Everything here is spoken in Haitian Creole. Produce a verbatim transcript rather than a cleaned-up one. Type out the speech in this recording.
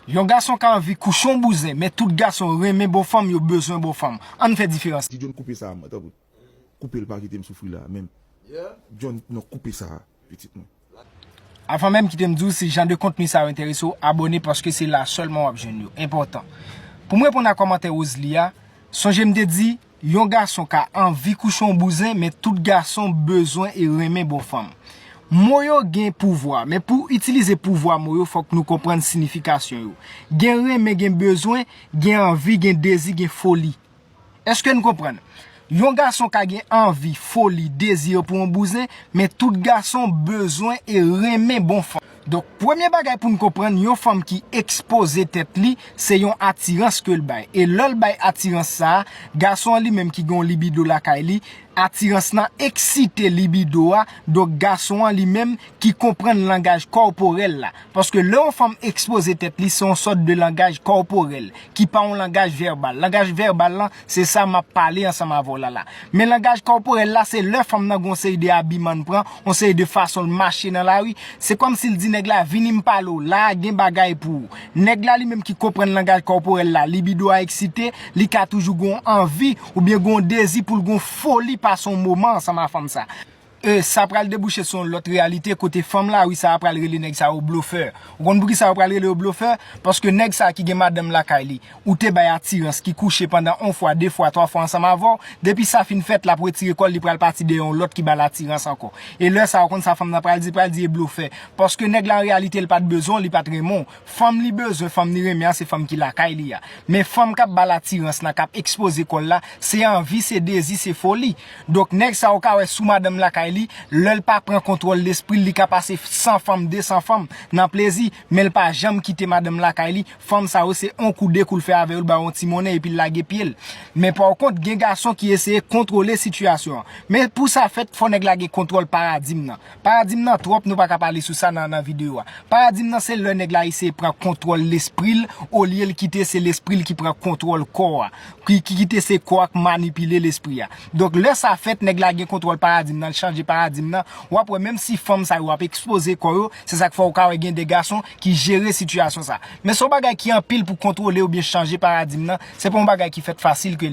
Yon gason ka anvi kouche yon bouzen, men tout gason renmen bon fanm, yo bezwen bon fanm. Ann fè diferans. Ti John, koupe sa, mwen, tanpri. Koupe l, pa kite m soufri la menm. John, non, koupe sa, pitit mwen. Avan menm kite m di w si jan de kontni sa yo enterese w, abòne paske se la sèlman w ap jwenn yo. Enpòtan. Pou m reponn a kòmantè Rosalie a, sonje m te di, yon gason ka anvi kouche yon bouzen, men tout gason bezwen e renmen bon fanm. Mo yo gen pouvwa, men pou itilize pouvwa mo yo, fòk nou konprann sinifikasyon yo. Gen renmen, gen bezwen, gen anvi, gen dezi, gen foli. Èske n konprann? Yon gason ka gen anvi, foli, dezi pou yon bouzen, men tout gason bezwen e renmen bon fanm. Donk, premye bagay pou n konprann, yon fanm ki ekspoze tèt li, se yon atirans ke l bay. E lè l bay atirans sa a, gason an li menm ki gen yon libido lakay li, atirans lan eksite libido a, donk gason an li menm ki konprann langaj kòporèl la. Paske lè yon fanm ekspoze tèt li, se yon sòt de langaj kòporèl, ki pa yon langaj vèbal. Langaj vèbal lan, se sa m ap pale ansanm avè w la la. Men langaj kòporèl la, se lè fanm nan gen yon seri de abiman l pran, yon seri de fason l mache nan lari. Se kòmsi l di nèg la, "Vini m pale w, la a gen bagay pou ou." Nèg la li menm ki konprann langaj kòporèl la, libido a eksite, li ka toujou gen yon anvi, oubyen gen yon dezi pou l gen yon foli pase yon moman ansanm a fanm sa. E sa pral debouche sou yon lòt reyalite kote fanm lari sa a pral rele nèg sa yo blofè. Ou konn poukisa yo pral rele yo blofè? Paske nèg sa a ki gen madanm lakay li, ou te bay atirans, ki kouche pandan yon fwa, de fwa, twa fwa ansanm avè w, depi sa fin fèt, l ap retire kò l, li pral pati dèyè yon lòt ki ba l atirans ankò. E lè sa a, ou konn sa fanm nan pral di, pral di e blofè. Paske nèg la an reyalite, li pa t bezwen w, li pa t renmen w. Fanm li bezwen, fanm li renmen an, se fanm ki lakay li a. Men fanm k ap ba l atirans lan, k ap ekspoze kò l la, se anvi, se dezi, se foli. Donk, nèg sa ou ka wè sou madanm lakay li, lè l pa pran kontwòl lespri l, li ka pase san fanm, de san fanm nan plezi, men l pa janm kite madanm lakay li. Fanm sa yo, se yon kou, de kou l fè avè yo, l ba yo yon ti monnen epi l lage pye l. Men pa kont, gen gason ki eseye kontwole sitiyasyon an. Men pou sa fèt, fò nèg la gen kontwòl paradim nan. Paradim nan twòp, nou pa ka pale sou sa nan, nan videyo a. Paradim nan se lè nèg la eseye pran kontwòl lespri l, olye l kite se lespri l ki pran kontwòl kò a, ki, ki kite se kò a k manipile lespri a. Donk lè sa fèt, nèg la gen kontwòl paradim nan, l chanje paradim nan, w ap wè menm si fanm sa yo ap ekspoze kò yo, se sa k fè w ka wè gen de gason ki jere sitiyasyon sa. Men se yon bagay ki anpil pou kontwole oubyen chanje paradim nan, se pa yon bagay ki fèt fasil ke li.